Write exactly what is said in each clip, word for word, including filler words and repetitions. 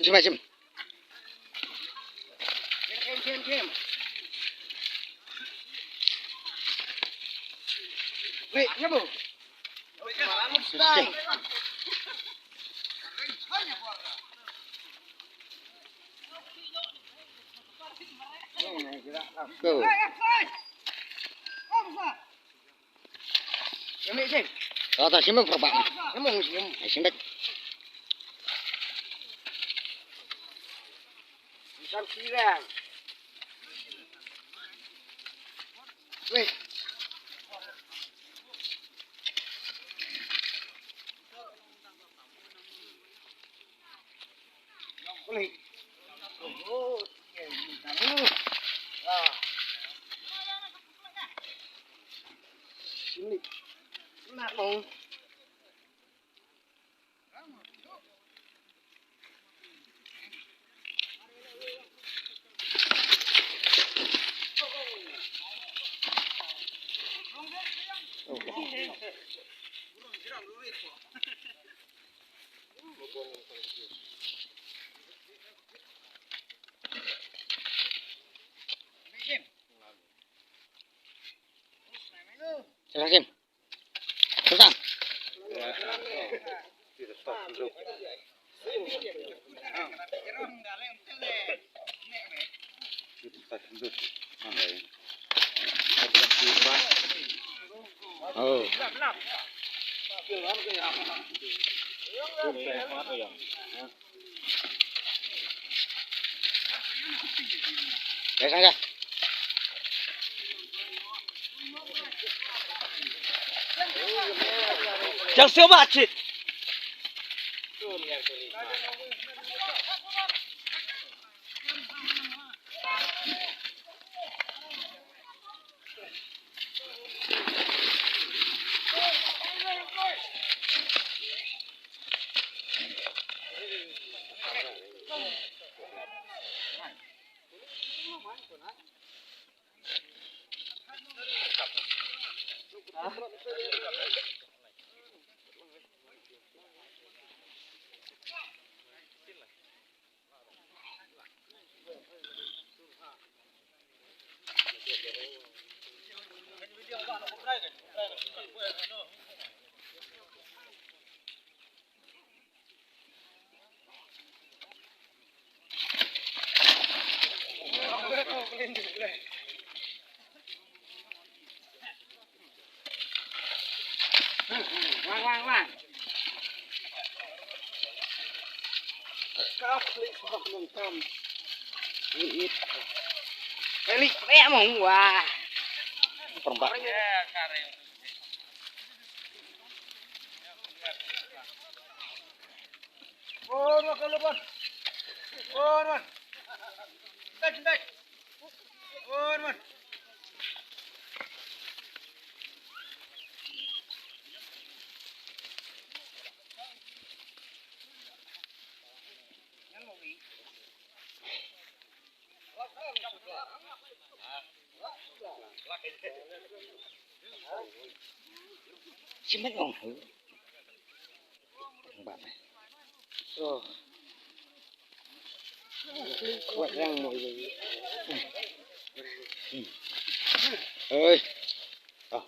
Jom, jom. Wait, ya, Bu. Go. Kata sih memang perban. Memang sih. Ayo, sini. Bukan sirang. Weh. Boleh. Oh, iya, iya. Wah. Sini. Kenapa? Jelasin. Susah. Oh. Dah, dah, dah. Jangan sewa cit. Wang, wang, wang. Ka klik sebab nonton. Ini. Klik, eh, mau, wah. Perempat. Pun, pun, pun, pun. Pun, pun. Dai, dai. Pun, pun. Simet ong. Oh. Kuat yang mau. Oi. Oh.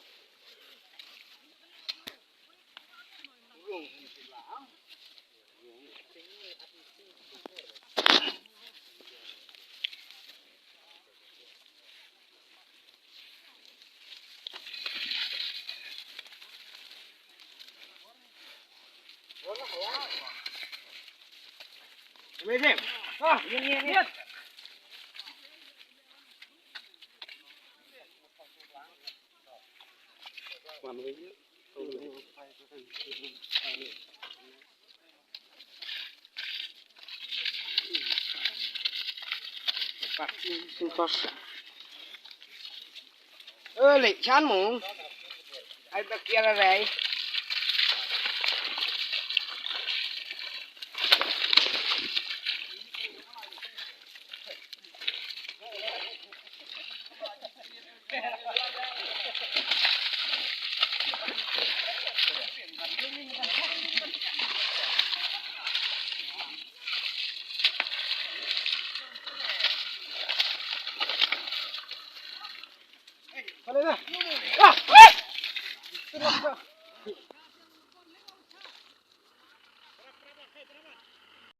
Ơ lị chán mù. Ai bác kia là vậy.